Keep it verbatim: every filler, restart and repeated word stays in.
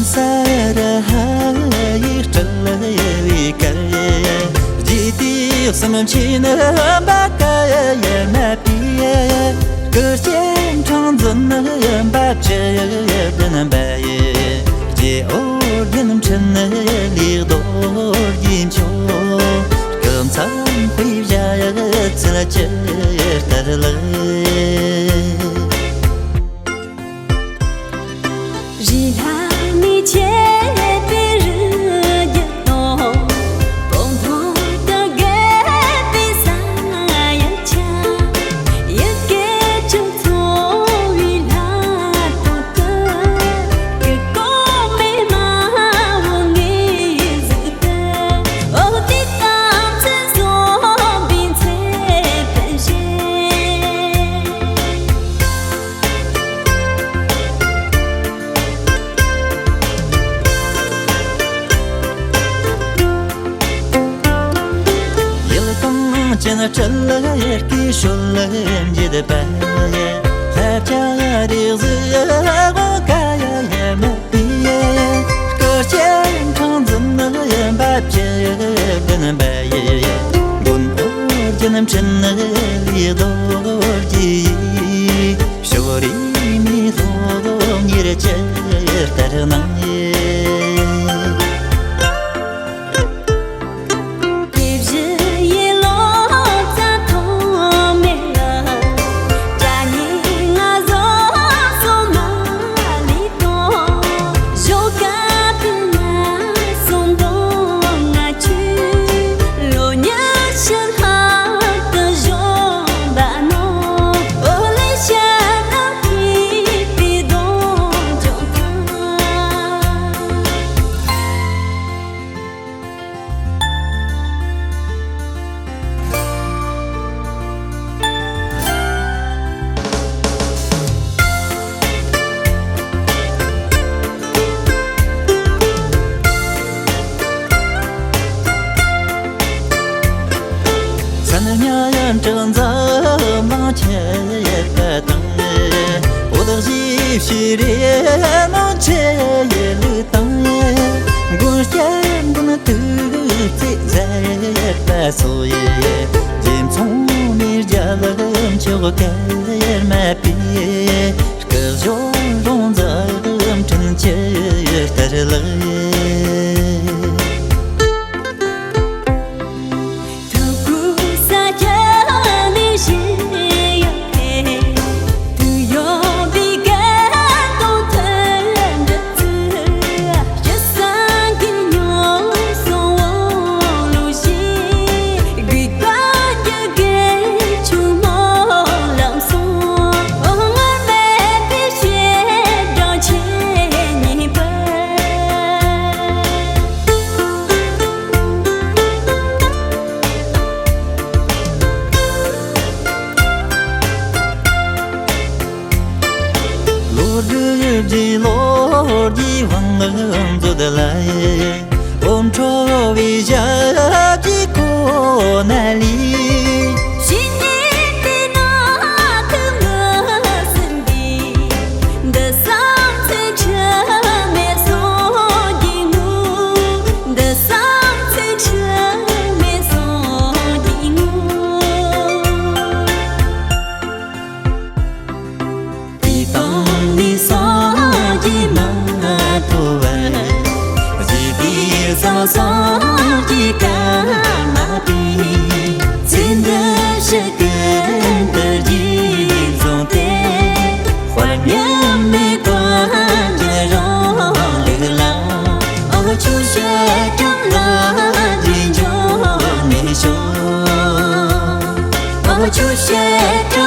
ས་ར་ཧ་ཡིག་སྤྲུལ་བའི་གར། རྗེ་དེའི་གསུམ་མཆེད་ནི་འབའ་ཀ་ཡ་མ་པི། སྐུ་སྐྱེ་འཕྲེང་འཛིན་ནི་འབའ་བཅུ་བདུན་པ་ཡི། རྗེ་ཨོ་རྒྱན་འཕྲིན་ནི་ལེགས་རྡོ་རྗེ་མཆོག་སྐུ་མཚམས་དཔེ་བཞག་ཚུལ་ཇི་ལྟར་ལགས། རི་ལྷ་མི་ཕྱེད་པའི་རི་རྒྱལ་དང་། སྤང་ཐང་དུ་རྒས་པའི་ས་ཡ་ཆ། ཡི་གེ་ཆུ་འཚོ་བའི་ལྷ་དང་བསྟུན། གུར་གོང་མའི་མ་འོངས་ངེས་གཟིགས་ཏེ། འོ་དེ་དམ་ཚིག་བཟང་པོའི་ཚེ་ཕན་བཞེས། ཡུལ་གངས་ཅན་སྤྲུལ་སྐུའི་ཞོལ་འགྱེད་པ། ལྷ་བྱ་རིགས་གཟུགས་དབང་བཀའ་ཡ་མ་པི། སྐུ་སྐྱེ་འཕྲེང་འཛིན་ནི་འབའ་བཅུ་བདུན་པ་ཡི། མགོན་ཨོ་རྒྱན་འཕྲིན་ལས་རྡོ་རྗེ་ཡིས། ཕྱོགས་རིས་མེད་སློབ་གཉེར་ཇི་ལྟར་གནང་། དེ་བཞིན་ཡིད་བློ་རྩ་ཐོག་མེད་ལ། སྒྲ་སྙན་ང་བཟོ་སོ་མ་ལུས་དང་། ཞོགས་ཀ་དུས་ན་གསུང་དང་ང་ཆོས། ལོ་ཉི་ཤུ་ལྷག་ཏུ་བཞུགས་པ་ནོ། ཨོ་ལེ་ཤ་ན་ཧི་པི་དོང་ཅོང་ཐང་། མཚན་སྙན་ཡང་གྲགས་འཛམ་གླིང་ཁྱབ་པ་དང་། འོད་ཞེས་ཤེས་རེ་ནོ་ཆེ་ཡི་ལུགས་དང་། མགོན་སྐྱབས་མགོན་ཐུགས་བརྩེ་མཛད་པ་སོགས་ཡི། རྗེ་མཚུངས་མེད་རྒྱལ་མཆོག་ཀརྨ་པའི། སྐུ་ཞབས་རོང་འཛམ་འཕྲིན་ཇི་ལྟར་ལགས། ཐུགས་ཁུར་ས་ཆ་ནས་བཞེས་ཡོད་དེ། དུ་ཡོད་པའི་སྐད་དང་མཐུན་འགྲིག་ཚུལ། སྤྱི་བསང་གི་ཉོན་སྲུང་འོག་ལུས་ཤིང་། དགོས་པ་རྒྱུ་དགེ་ཆུང་མོ་ལམ་སོང་། འོ་སྔར་མེད་པའི་ཞེ་སྡང་ཆེ་ཉེས་པར། ལོ་དགུ་རྗེས་ལོ་རྒྱུས་དབང་མཛོད་ལ། འོམ་འཕྲོ་བའི་ཞབས་ཀྱི་ཁོ་ན་ལས། བཤེས་གཉེན་དེ་ན་ཐུགས་མི་ཟིན་པའི། འདི་བསམ་ཚུལ་འཆི་མེད་སངས་རྒྱས་ངོ་། འདི་བསམ་ཚུལ་འཆི་མེད་སངས་རྒྱས་ངོ་། དེ་དང་ནི་སངས་རྒྱས་མ་ཐོབ་བར། རྗེ་དེའི་སང་སངས་རྒྱས་ཀརྨ་པའི། ཚེ་འདི་ཕྱི་ཀུན་ཏུ་རྗེས་བཟུང་སྟེ། དཔལ་མཉམ་མེད་དཀོན་གྱི་རང་ལུགས་ལ། ཨོ་ཆོས་བཤད་གྲྭ་ལ་རྗེས་འཇོག་ནས་ཤོག། ཨོ་ཆོས་བཤད་